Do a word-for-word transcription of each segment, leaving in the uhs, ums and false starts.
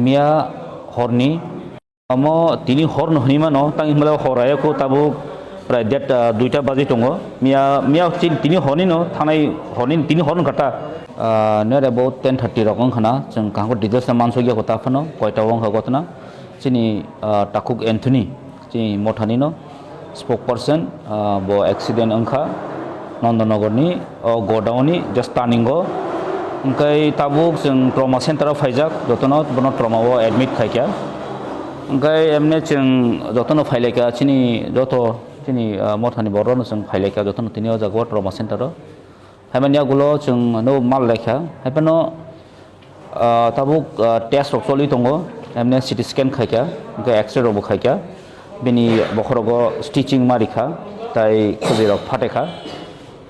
Miya horni, omo tini hor no hwnwi mano, tang himla hor ayako tabuk prai date, ah, duita baji tongo. Miya, miya chin tini horni no, thanai horni tini hor no kata. Ah, nere bo ten thirty rok wngkha na, chwng kaham details na mansukya ko ta phano, koita wngkha gotna. Chini, ah, Takhuk Anthony, chini mothani no, spokesperson, ah, bo accident wngkha Nandanagar ni, o godown ni just turning o. Hwnkhe tabuk chwng trauma center o phaijak, jotono bono trauma o admit khaikha. Hwnkhe emne chwng jotono phailaikha, chini joto chini, ah, mothani borok no chwng phailaikha, jotono tini o jaga o trauma center o. Haimani yagulo chwng no mal laikha. Haiphano, ah, tabuk, ah, test rok choli tongo. Emne C T scan khaikha, hwnkhe X-ray rok bo khaikha. Bini bokhorogo stitching ma rikha, tai khujui rok phatekha.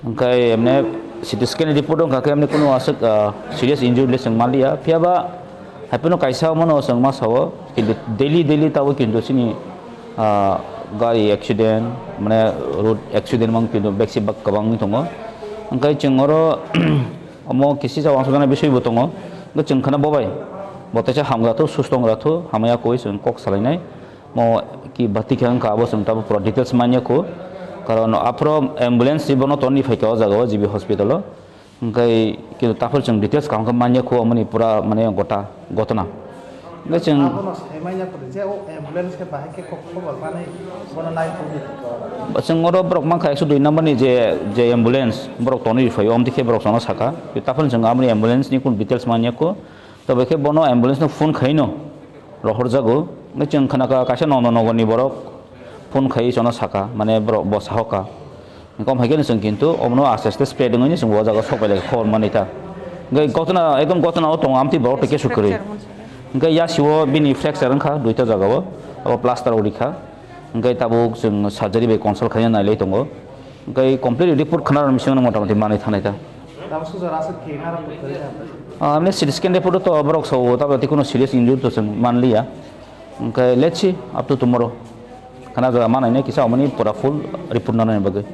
Hwnkhe emne C T scan report wngkha khe emne kunu aswk, ah, serious injury le chwng manliya. Phiyaba Haiphano kaisa omono chwng ma sao, kintu daily, daily tabuk kintu chini, ah, gari accident, mane road accident mang kintu besi bak kwbang wngwi tongo. Hwnkhe chwng oro omo kisi jagao uansukjaknai bisingbo tongo. Hwnkhe chwng khna bo bai, bo teisa hamjakha, susto wngjakha, hamya koi chwng kok salainai. Mo ki bati khe wngkha abo chwng tabuk pura details manya kho. Karon aphuru ambulance si bono tonwi phaikha o jagao G B hospital o. Hwnkhe kintu taphor chwng details kaham khe manya kho, omo ni pura mane gota gotona. Hwnkhe chwng Abono sai manya kho je o ambulance khe bahai khe kok khobor manwi bono nai thangdi. Chwng oro borok mankha ekso dui number ni je, je ambulance borok tonwi phaio, omo dikhe borok chwngno saka. Taphor chwng aboni ambulance ni kunu details manya kho. Tobe khe bono ambulance no phone khaino rohorjago. Hwnkhe chwng khnakha kaisa Nandanagar ni borok phone khai chwngno saka, mane borok bo sahoka. Kom hai khe chwng kintu omono aste aste spread wngwi chwng bo jaga sok bai lai khobor manwi ta. Hwnkhe gotona, ekdom gotona o tongo, amtwi borok tei kesu kwrwi. Hwnkhe yasio bini fracture wngkha duita jagao, abo plaster o rikha. Hwnkhe tabuk chwng surgery bai consult khaina nailai tongo. Hwnkhe complete report khna rwna bisingno motamoti manwi thangnai ta. Tabuk sujor aswk khe naro kwrwi kha. Ah, amne C T scan report o to borok sao, tabuk tei kuno serious injury to chwng manliya. Hwnkhe let's see up to tomorrow. Khna jaga manai nai kisa omoni pura full report nanani bagwi.